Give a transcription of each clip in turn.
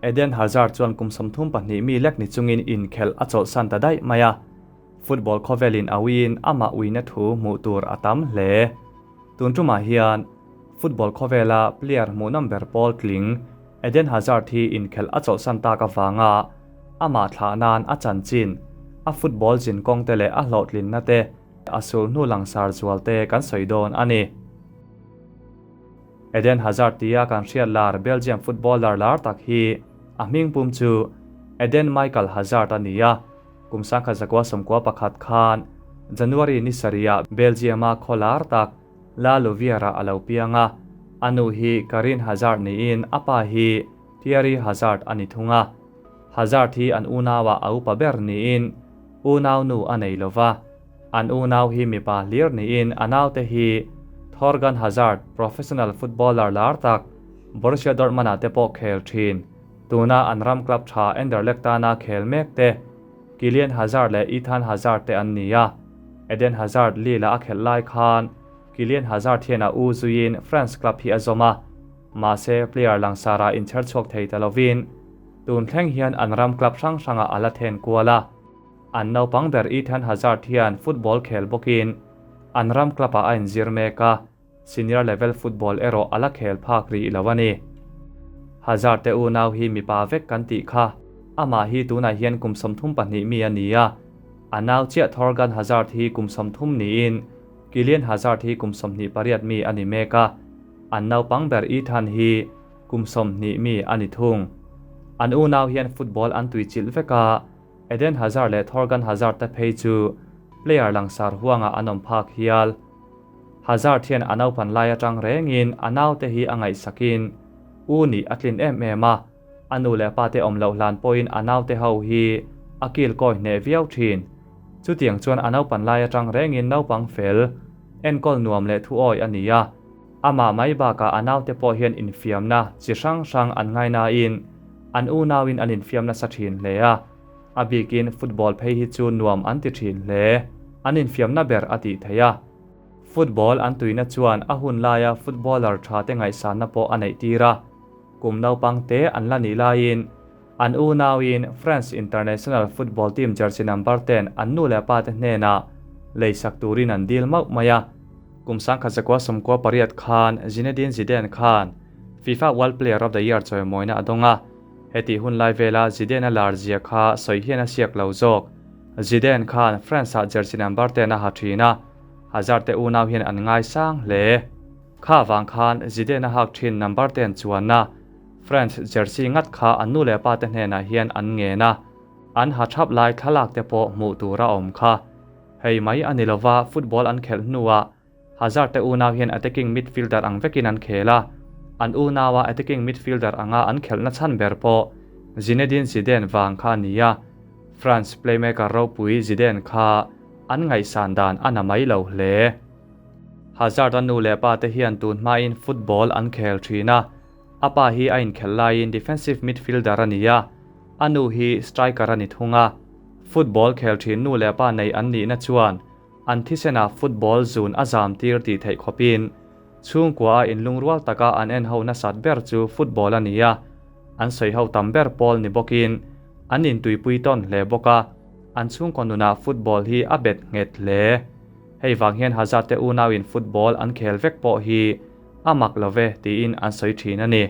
Eden Hazard chuan kum 32 mi lek ni chungin inkhelh a chawlhsan ta daih mai a. Football khawvelin a uiin amah uina thu hmuh tur a tam hle. Tun tumah hian football khawvela player hmuhnawm ber pawl tling Eden Hazard hi inkhelh a chawlhsan tak avanga amah thlah nan a chanchin, a football zin kawng te leh a hlawhtlinna te a sulhnu langsar zual te kan sawi dawn a ni. Eden Hazard tia kan hriat lar Belgium footballer lar tak hi a hming pum chu Eden Michael Hazard a ni a, kum 1991 khan January ni sarihah Belgium-a khaw lar tak La Louvière-ah a lo piang a, a nu hi Karine Hazard niin a pa hi Thierry Hazard a ni thung a. Hazard hi an unauah a upa ber niin unau nu a nei lova, An unau hi mipa hlir niin a naute hi Thorgan Hazard, professional footballer lar tak, Borussia Dortmund-ah te pawh khel thin. Tuna an ram club tha Anderlecht tana khel mek te Kylian Hazard leh Ethan Hazard te an ni a. Eden Hazard Lille-a a khelh lai khan Kylian Hazard hian a u zuiin France club hi a zawm a, mahse player langsarah inchher chhuak thei ta lovin tun thleng hian an ram club hrang hrangah a la then kual a. An naupang ber Ethan Hazard hian football khel bawkin an ram club-ah a inzir mek a, senior level football erawh a la khel phak rih lo a ni. Hazard te unau hi mipa vek kan tih kha, amah hi tunah hian kum 32 mi a ni a, a nau chiah Thorgan Hazard hi kum 30 niin Kylian Hazard hi kum 28 mi a ni mek a, an naupang ber Ethan hi kum 20 mi a ni thung. An unau hian football an tuichilh vek a, Eden Hazard leh Thorgan Hazard te phei chu player langsar huangah an awm phak hial. Hazard hian a naupan lai atang rengin a naute hi a ngaihsakin u nih a tlin em em a, a nu leh pa te awm loh hlan pawhin a naute ho hi a kil kawi hneh viau thin. Chutiang chuan a naupan lai atang rengin naupang fel, enkawl nuam leh thuawi a ni a. Amah mai bakah a naute pawh hian infiamna chi hrang hrang an ngainain an unauin an infiam nasa thin hle a, a bikin football phei hi chu nuam an ti thin hle. An infiamna ber a tih theih a. Football an tuina chuan a hun laia footballer tha te ngaihsanna pawh a neih tir a. Kum naupang te an la nih laiin an unauin France international football team jersey number ten an nu leh pa te hnenah leisak turin an dil mauh mai a. Kum 1998 khan Zinedine Zidane khan FIFA World Player of the Year chawimawina a dawng a, hetih hun lai vela Zidane-a lar zia kha sawi hian a siak lo zawk. Zidane khan France-ah jersey number ten a ha thin a, Hazard te unau hian an ngaisang hle. Kha vang khan Zidane a hak thin number ten chuanna France jersey ngat kha an nu leh pa te hnenah hian an ngen a, an ha thap lai thlalak te pawh hmuh tur a awm kha. Hei mai a ni lova, football an khelh hnuah Hazard te unau hian attacking midfielder ang vekin an khel a, an unaua attacking midfielder anga an khelhna chhan ber pawh Zinedine Zidane vang kha a ni a, France playmaker ropui Zidane kha an ngaihsan dan a na mai lo hle. Hazard-a nu leh pa te hian tun hmain football an khel thin a, a pa hi a inkhelh laiin defensive midfielder a ni a, a nu hi striker a ni thung a. Football khel thin nu leh pa nei an nihna chuan an thisenah football zun a zam tir tih theih khawpin chhungkua a inlungrual taka an en ho nasat ber chu football a ni a, an sawi ho tam ber pawl ni bawkin an intuipui tawn hle bawk a, an chhungkaw nunah football hi a bet nghet hle. Hei vang hian Hazard te unauin football an khel vek pawh hi a mak lo ve tiin an sawi thin a ni.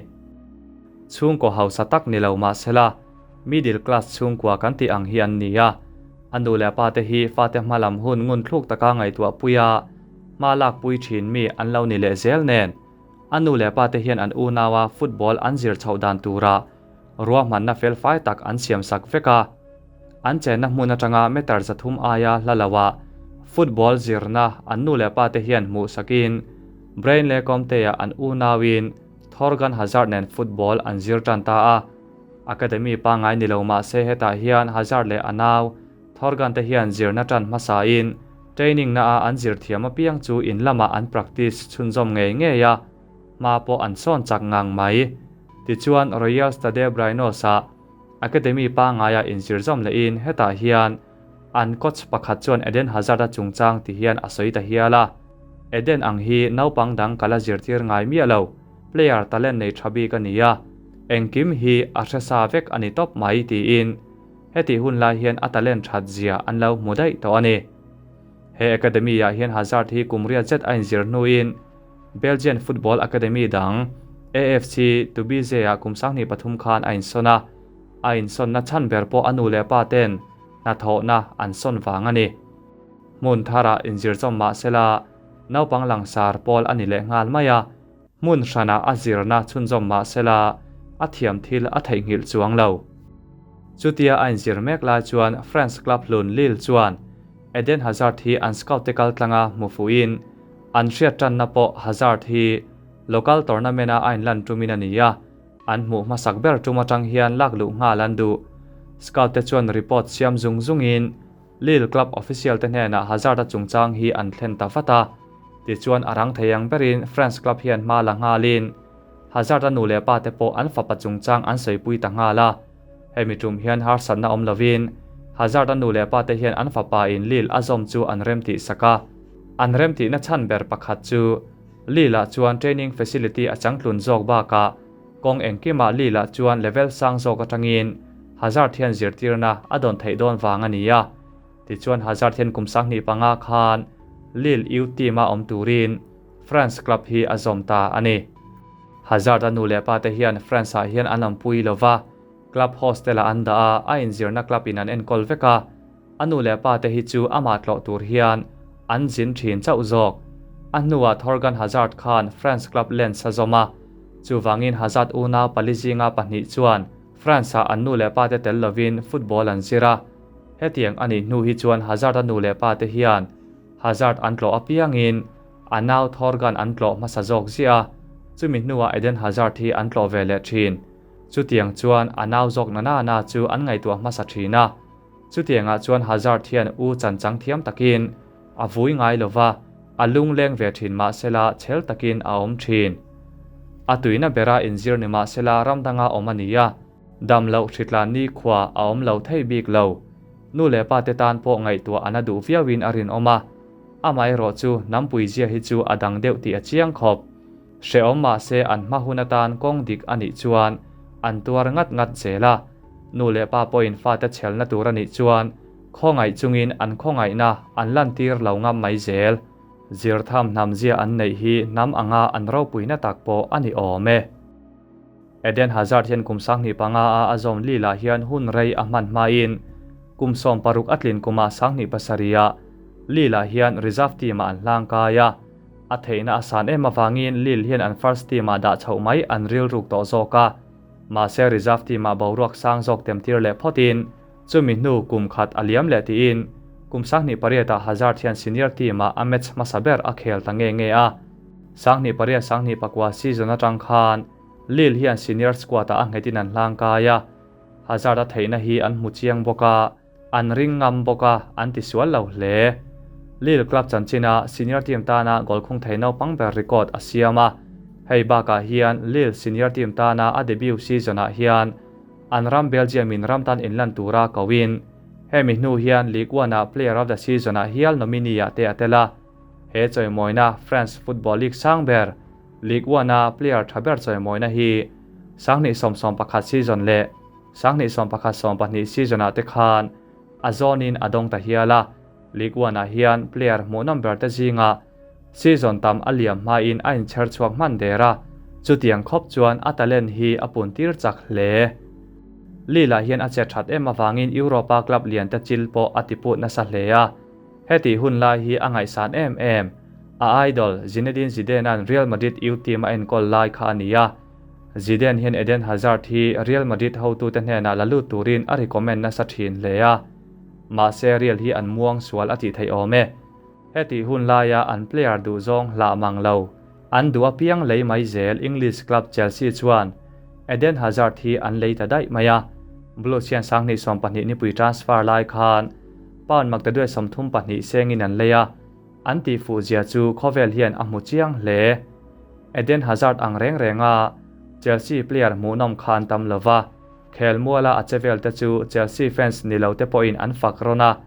Chhungkaw hausa tak ni lo mahsela middle class chhungkua kan tih ang hi an ni a, a nu leh pa te hi fate hmalam hun ngun thluk taka ngaihtuah pui a, hma lak pui thin mi an lo ni leh zel nen. A nu leh pa te hian an unaua football an zir chhoh dan tura ruahmanna fel fai tak an siam sak vek a. An chenna hmun atanga meter 300 aia hla loah football zirna an nu leh pa te hian hmuh sakin Brain leh Comte-ah an unauin Thorgan Hazard nen football an zir tan ta a. Academy pangngai ni lo mahse hetah hian Hazard leh a nau Thorgan te hian zirna tan hmasain training na a an zir thiam apiang chu in lamah an practice chhunzawm ngei ngei a, hma pawh an sawn chak ngang mai. Tichuan Royal Stade Brainos-ah Academy pangngaiah inzir zawm lehin hetah hian an coach pakhat chuan Eden Hazard-a chungchang ti hian a sawi ta hial a. Eden ang hi naupang dang ka la zirtir ngai miah lo, player talent nei tha bik a ni a. Engkim hi a hre sa vek a ni tawp mai tiin hetih hun lai hian a talent that zia an lo hmu daih tawh a ni. He academy ah hian Hazard hi kum riat zet a inzir hnuin Belgian football academy dang AFC Tubize ah kum 23 khan a insawn a, a insawnna chhan ber pawh a nu leh pa ten hnathawhna an sawn vang a ni. Hmun tharah inzir chawm mah sela naupang langsar pawl a ni leh nghal mai a, Hmun hranah a zirna chhunzawm mah sela a thiam thil a theihnghilh chuang lo. Chutia a inzir mek lai chuan France club hlun Lille chuan Eden Hazard hi an scout te kal tlanga hmu fuhin an hriat tanna pawh Hazard hi local tournament a a inlan tumin a ni a, an hmuh hmasak ber tum atang hian lak luh nghal an duh. Scout te chuan report siam zung zungin Lille club official te hnenah Hazard a chungchang hi an thlen ta vat a, tichuan a rang thei ang berin France club hian hma la nghalin Hazard a nu leh pa te pawh an fapa chungchang an sawipui ta nghal a. Hemi tum hian harsatna awm lovin Hazard a nu leh pa te hian an fapa in Lille a zawm chu an remtih sak a. An remtihna chhan ber pakhat chu Lille ah chuan training facility a changtlun zawk bakah Kawng engkimah Lille-ah chuan level sang zawk atangin Hazard hian zirtirna a dawn theih dawn vang a ni a. Tichuan Hazard hian kum 25 khan Lille U team-a awm turin France club hi a zawm ta a ni. Hazard-a nu leh pa te hian France-ah hian an awmpui lo va, club hostel-ah an dah a, a inzirna club-in an enkawl vek a. A nu leh pa te hi chu amah tlawh tur hian an zin thin chauh zawk. A hnuah Thorgan Hazard khan France club Lens a zawm a, chuvangin Hazard unau pali zinga pahnih chuan France-ah an nu leh pa te tel lovin football an zir a. Hetiang a nih hnu hi chuan Hazard-a nu leh pa te hian Hazard an tlawh apiangin a nau Thorgan an tlawh hmasa zawk ziah a, chumi hnuah Eden Hazard hi an tlawh ve leh thin. Chutiang chuan a nau zawk na na na chu an ngaihtuah hmasa thin a. Chutiangah chuan Hazard hian u chanchang thiam takin a vui ngai lo va, a lungleng ve thin mahsela chhel takin a awm thin. A tuina bera inzir ni mahsela ram danga awm a ni a, dam loh hritlan nikhua a awm lo thei bik lo. Nu leh pa te tan pawh ngaihtuah a na duh viauin a rinawm a, amaherawh chu hnampuizia hi chu a dang deuh tih a chiang khawp. Hrehawm mahse an hma hun atan kawng dik a nih chuan an tuar ngat ngat zel a, nu leh pa pawhin fate chhelna tur a nih chuan khawngaih chungin an khawngaihna an lantir lo ngam mai zel. Zirtham hnamzia an neih hi hnam anga an ropuina tak pawh a ni awm e. Eden Hazard hian kum 25 a a zawm Lille ah hian hun rei a hman hmain kum 16 a tlin kumah 27 ah Lille ah hian reserve team ah an hlang kai a. A theihna a san em avangin Lille hian an first team ah dah chhoh mai an rilruk tawh zawk a. Mahse reserve team ah boruak sang zawk temtir leh phawtin chumi hnu kum khat a liam leh tiin kum 28 ah Hazard hian senior team ah a match hmasa ber a khel ta nge nge a. 28 29 season atang khan Lille hian senior squad ah a nghetin an hlang kai a. Hazard a theihna hi an hmu chiang bawk a. An ring ngam bawk a, an ti sual lo hle. Lille club chanchina senior team tana goal khung thei naupang ber record a siam a. Hei bakah hian Lille senior team tana a debut season ah hian an ram Belgium in ram tan inlan tura koin hemi hnu hian Ligue 1 ah player of the season ah hial nominee ah te a tel a. He chawimawina France football league sang ber Ligue 1 a player tha ber chawimawina hi 2011 season leh 2011 12 season ah te khan a zawnin a dawng ta hial a, Ligue 1 ah hian player hmuhnawm ber te zingah season tam a liam hmain a inchher chhuak hman der a, chutiang khawp chuan a talent hi a pun tir chak hle. Lille ah hian a che that em avangin Europa club lian te chil pawh a tiput nasa hle a, hetih hun lai hi a ngaihsan em em. A idol Zinedine Zidane-a'n Real Madrid U team a enkawl lai kha a ni a. Zidane hian Eden Hazard hi Real Madrid hotute hnenah la lut turin a recommend nasa thin hle a. Mahse Real hi an muang sual a tih theih awm e. Hetih hun laia an player duhzawng hlah mang lo, an duh apiang lei mai zel English club Chelsea chuan Eden Hazard hi an lei ta daih mai a. Blues hian 2020 nipui transfer lai khan pound maktaduai 32 sengin an lei a. An tihfuh zia chu khawvel hian a hmu chiang hle. Eden Hazard ang reng renga Chelsea player hmuhnawm kha an tam lova, khelmuala a che vel te chu Chelsea fans ni lo te pawhin an fak rawn a,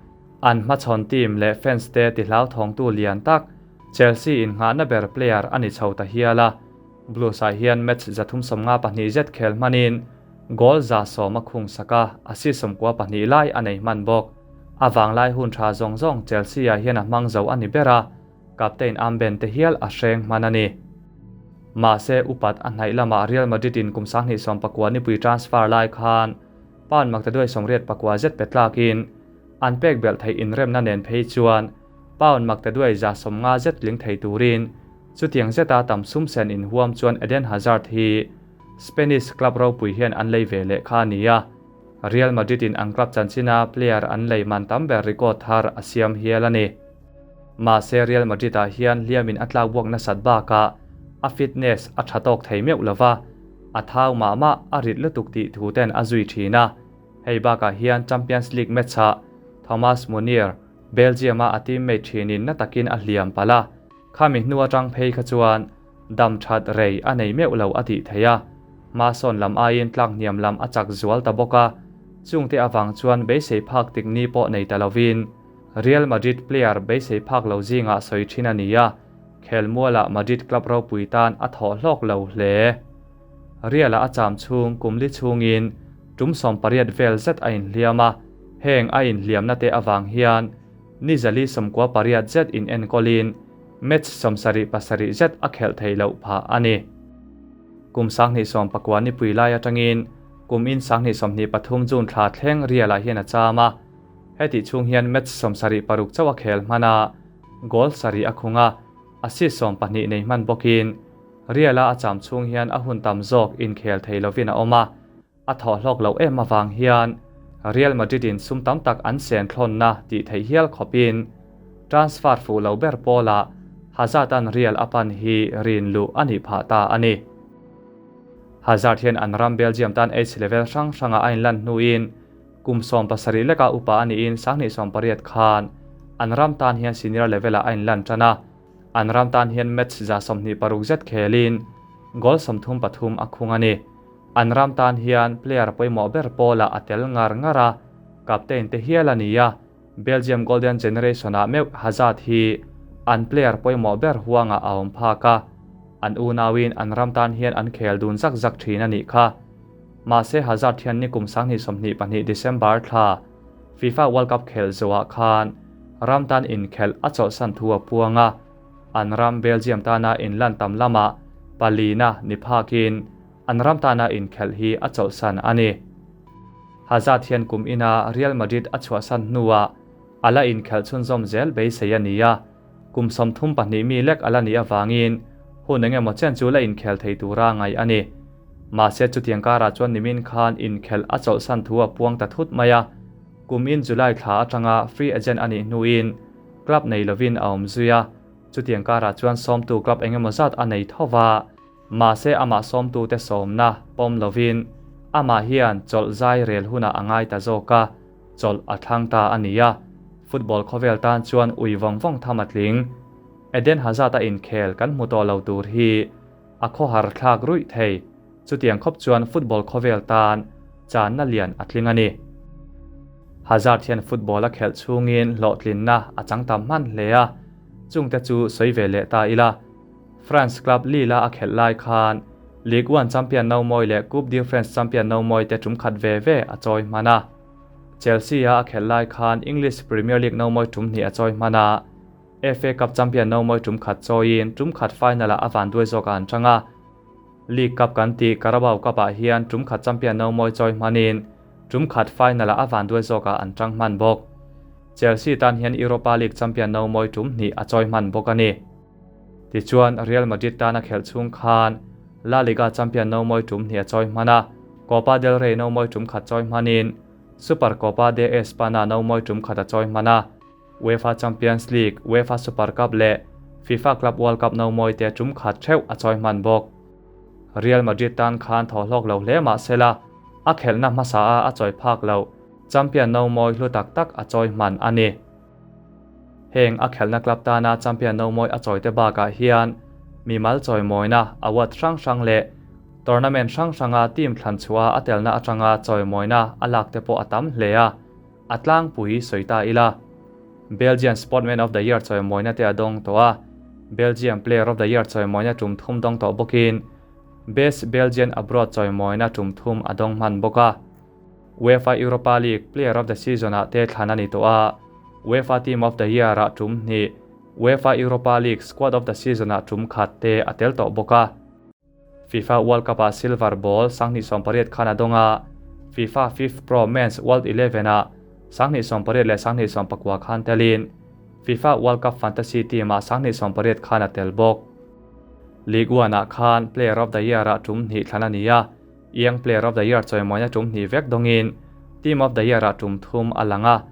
an hmachhawn team leh fans te tihlauthawngtu lian tak Chelsea in nghahna ber player a ni chho ta hial a. Blues ah hian match 352 zet khel hmanin goal 110 a khung sak a, assist 92 lai a nei hman bawk. A vanglai hun tha zawng zawng Chelsea ah hian a hmang zo a ni ber a, captain armband te hial a hreng hman a ni. Mahse upat a hnaih lamah Real Madrid in kum 2019 nipui transfer lai khan pound 889 zet pe tlakin an pek belh theih inremna nen phei chuan pound 150 zet tling thei turin chutiang zeta tam sum sen inhuam chuan Eden Hazard hi Spanish club ropui hian an lei ve leh kha a ni a. Real Madrid in an club chanchina player an lei man tam ber record thar a siam hial a ni. Mahse Real Madrid ah hian hliamin a tlak buak nasat bakah a fitness a tha tawk thei meuh lova, a thau mah mah a rit lutuk tih thu ten a zui thin a. Hei bakah hian Champions League match ah Thomas Meunier, Belgium a a teammate thinin na takin a hliam palh a, khami hnu atang phei kha chuan dam that rei a nei meuh lo a tih theih a. Hmasawn lam aiin tlak hniam lam a chak zual ta bawk a, chungte avang chuan beisei phak tik ni pawh nei ta lovin Real Madrid player beisei phak lo zingah sawi thin a ni a, khelmualah Madrid club ropui tan a thawh hlawk lo hle. Real-a a cham chhung kum li chhungin tum 18 vel zet a inhliam a, heng a inhliamna te avang hian ni 498 zet in enkawlin match 77 zet a khelh thei loh phah a ni. Kum 2019 nipui lai atangin kum in 2023 June thla thleng Real-ah hian a cham a, heti chhung hian match 76 chauh a khel hman a, goal 7 a khung a, assist 12 nei hman bawkin Real-a a cham chhung hian a hun tam zawk inkhel thei lovin a awm a, a thawh hlawk loh em avang hian Real Madrid in sum tam tak an sen thlawnna tih theih hial khawpin transfer fuh lo ber pawlah Hazard an Real a pan hi rin luh a nih phah ta a ni. Hazard hian an ram Belgium tan age level hrang hranga a inlan hnuin kum 17 leka upa a niin 2018 khan an ram tan hian senior level-ah a inlan tan a, an ram tan hian match 26 zet khelin goal 33 a khung a ni. An ram tan hian player pawimawh ber pawlah a tel ngar ngar a, captain te hial a ni a, Belgium Golden Generation-ah meuh Hazard hi an player pawimawh ber huangah a awm phak a, an unauin an ram tan hian an khel dun zak zak thin a nih kha. Mahse Hazard hian ni kum 2022 December thla FIFA World Cup khel zawhah khan ram tan inkhelh a chawlhsan thu a puang a, an ram Belgium tana inlan tam lamah palina ni phakin an ram tana inkhelh hi a chawlhsan a ni. Hazard hian kum ina Real Madrid a chhuahsan hnuah ala inkhelh chhunzawm zel beisei a ni a, kum 32 mi lek ala ni awangin hun engemaw chen chu la inkhel thei tura ngai a ni. Mahse chutiang karah chuan nimin khan inkhelh a chawlhsan thu a puang ta thut mai a, kum in July thla atanga free agent a nih hnuin club nei lovin a awm zui a, chutiang karah chuan sawmtu club engemaw zat a nei thova, mahse amah sawmtu te sawmna pawm lovin amah hian chawlh zai rel hunah a ngai ta zawk a, chawlh a thlang ta a ni a, football khawvel tan chuan ui vawng vawng tham a tling. Eden Hazard a inkhel kan hmu tawh lo tur hi a khawhar thlak ruih thei, chutiang khawp chuan football khawvel tan channa lian a tling a ni. Hazard hian football a khelh chhungin hlawhtlinna a chang tam hman hle a, chungte chu sawi ve leh ta ila. France club Lille a khelh lai khan Ligue 1 champion no mawi leh Coupe de France champion no mawi te tum khat ve ve a chawi hman a. Chelsea a khelh lai khan English Premier League no mawi tum hnih a chawi hman a, FA Cup champion no mawi tum khat chawiin tum khat final ah a van duai zawk a an tang a. League Cup kan tih Carabao Cup ah hian tum khat champion no mawi chawi hmanin tum khat final ah a van duai zawk ah an tang hman bawk. Chelsea tan hian Europa League champion no mawi tum hnih a chawi hman bawk a ni. Tichuan Real Madrid tan a khelh chhung khan La Liga champion no mawi tum hnih a chawi hman a, Copa del Rey no mawi tum khat chawi hmanin Super Copa de Espana no mawi tum khat a chawi hman a, UEFA Champions League, UEFA Super Cup leh FIFA Club World Cup no mawi te tum khat theuh a chawi hman bawk. Real Madrid tan khan thaw hlawk lo hle mahsela a khelhna hmasa a a chawi phak lo, champion no mawi hlu tak tak a chawi hman a ni. Heng a khelhna club tana champion no mawi a chawi te bakah hian mimal chawi mawina award hrang hrang leh tournament hrang hranga team thlan chhuah a telna atanga chawi mawina a lak te pawh a tam hle a, a tlangpui sawi ta ila. Belgian Sportman of the Year chawi mawina te a dawng tawh a, Belgian Player of the Year chawi mawina tum thum dawng tawh bawkin. Best Belgian Abroad chawimawina tum thum a dawng hman bawk a. UEFA Europa League Player of the Season-ah te thlan a ni tawh a, UEFA Team of the Year-ah tum hnih, UEFA Europa League Squad of the Season-ah tum khat te a tel tawh bawk a. FIFA World Cup-ah Silver Ball 2018 khan a dawng a, FIFA FIFPro Men's World Eleven-ah 2018 leh 2019 khan telin FIFA World Cup Fantasy Team-ah 2018 khan a tel bawk. League One-ah khan Player of the Year-ah tum hnih thlan a ni a, Young Player of the Year chawimawina tum hnih vek dawngin Team of the Year-ah tum thum a lang a.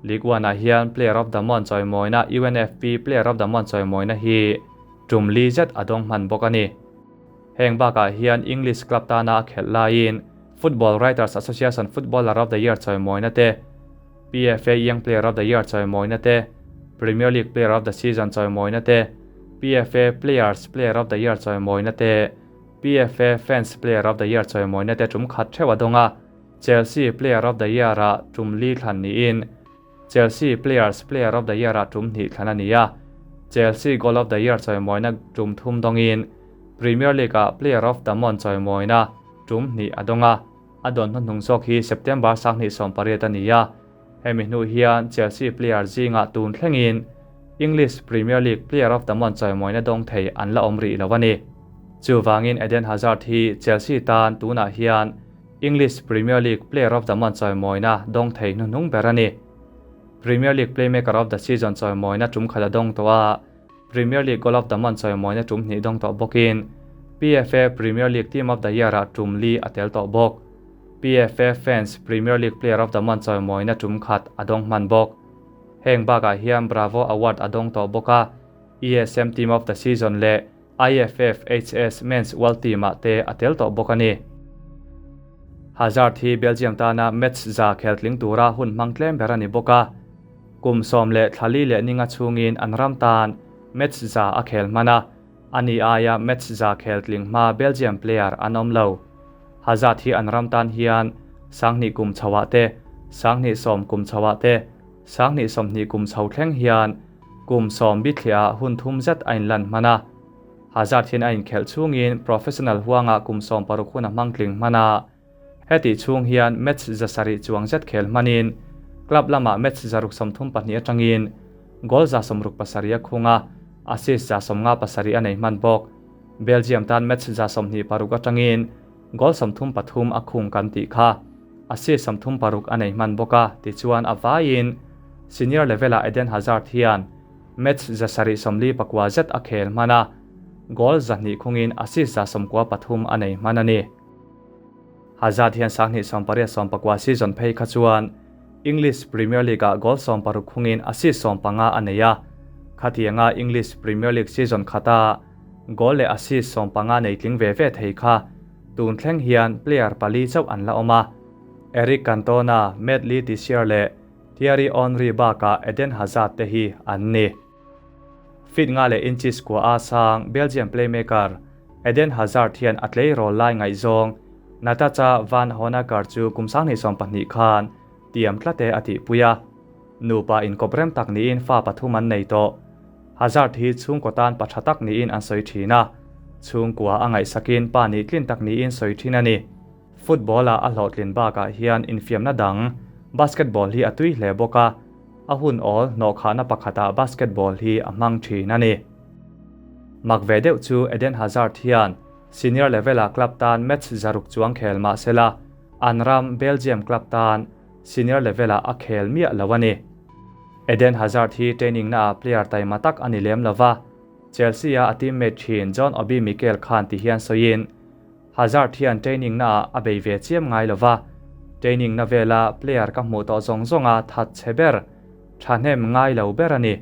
League One-ah hian Player of the Month chawimawina UNFP Player of the Month chawimawina hi tum li zet a dawng hman bawk a ni. Heng bakah hian English club tana a khelh laiin Football Writers Association Footballer of the Year chawimawina te, PFA Young Player of the Year chawimawina te, Premier League Player of the Season chawimawina te, PFA Players Player of the Year chawimawina te, PFA Fans Player of the Year chawimawina te tum khat theuh a dawng a, Chelsea Player of the Year-ah tum li thlan niin Chelsea Players Player of the Year-ah tum hnih thlan a ni a, Chelsea Goal of the Year chawimawina tum thum dawngin Premier League-ah Player of the Month chawimawina tum hnih a dawng a, a dawn hnuhnung zawk hi September 2018 a ni a, hemi hnu hian Chelsea player zingah tun thlengin English Premier League Player of the Month chawimawina dawng thei an la awm rih lo a ni. Chuvangin Eden Hazard hi Chelsea tan tunah hian English Premier League Player of the Month chawimawina dawng thei hnuhnung ber a ni. Premier League Playmaker of the Season chawimawina tum khat a dawng tawh a, Premier League Goal of the Month chawimawina tum hnih dawng tawh bawkin PFA Premier League Team of the Year-ah tum li a tel tawh bawk. PFA Fans Premier League Player of the Month chawimawina tum khat a dawng hman bawk. Heng bakah hian Bravo Award a dawng tawh bawk a, ESM Team of the Season leh IFFHS Men's World Team-ah te a tel tawh bawk a ni. Hazard hi Belgium tana match za khel tling tura hun hmang tlem ber a ni bawk a. Kum 14 leh ninga chhungin an ram tan match za a khel hman a, ani aia match za khel tling hma Belgium player an awm lo. Hazard hi an ram tan hian 2000 kum chhoah te, 2010 kum chhoah te, 2020 kum chho thleng hian kum 10 bithliah hun thum zet a inlan hman a. Hazard hian a inkhelh chhungin professional huangah kum 16 hun a hmang tling hman a. Heti chhung hian match 700 chuang zet khel hmanin club lamah match 632 atangin goal 67 a khung a, assist 57 a nei hman bawk. Belgium tan match 26 atangin goal 33 a khung kan tih kha. Assist 36 a nei hman bawk a, tichuan a vaiin senior level-ah Eden Hazard hian match 749 zet a khel hman a, goal 200 khungin assist 93 a nei hman a ni. Hazard hian 2018-19 season phei kha chuan English Premier League-ah goal 16 khungin assist 15 a nei a, khatianga English Premier League season khata goal leh assist 15 nei tling ve ve thei kha tun thleng hian player pali chauh an la awm a. Eric Cantona, Matt Le Tissier leh Thierry Henry bakah Eden Hazard te hi an ni. Feet nga leh inches kua a sang Belgium playmaker Eden Hazard hian a tleirawl lai ngaihzawng Natacha Van Honacker chu kum 2020 khan tiam tlate a tihpui a. Nupa inkawp rem tak niin fa pathum an nei tawh. Hazard hi chhungkaw tan pa tha tak niin an sawi thin a. Chhungkua a ngaihsakin pa nih tlin tak niin sawi thin a ni. Football-ah a hlawhtlin bakah hian infiamna dang basketball hi a tui hle bawk a, a hun awl hnawhkhahna pakhatah basketball hi a hmang thin a ni. Mak ve deuh chu Eden Hazard hian senior level-ah club tan match 600 chuang khel mah sela, an ram Belgium club tan senior level-ah a khel miah lo a ni. Eden Hazard hi training naah player taima tak a ni lem lova, Chelsea-a a teammate thin John Obi Mikel khan ti hian sawiin, Hazard hian training naah a bei ve chiam ngai lova, training na vela player ka hmuh tawh zawng zawnga that chhe ber, thahnem ngai lo ber a ni.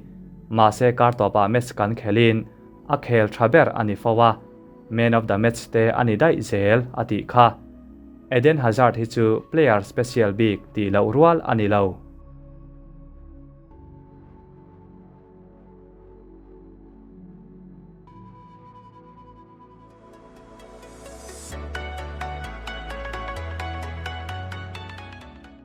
Mahse kar tawpah match kan khelin a khel tha ber a ni fo a, man of the match te a ni daih zel a tih kha. Eden Hazard hi chu player special bik tih loh rual a ni lo.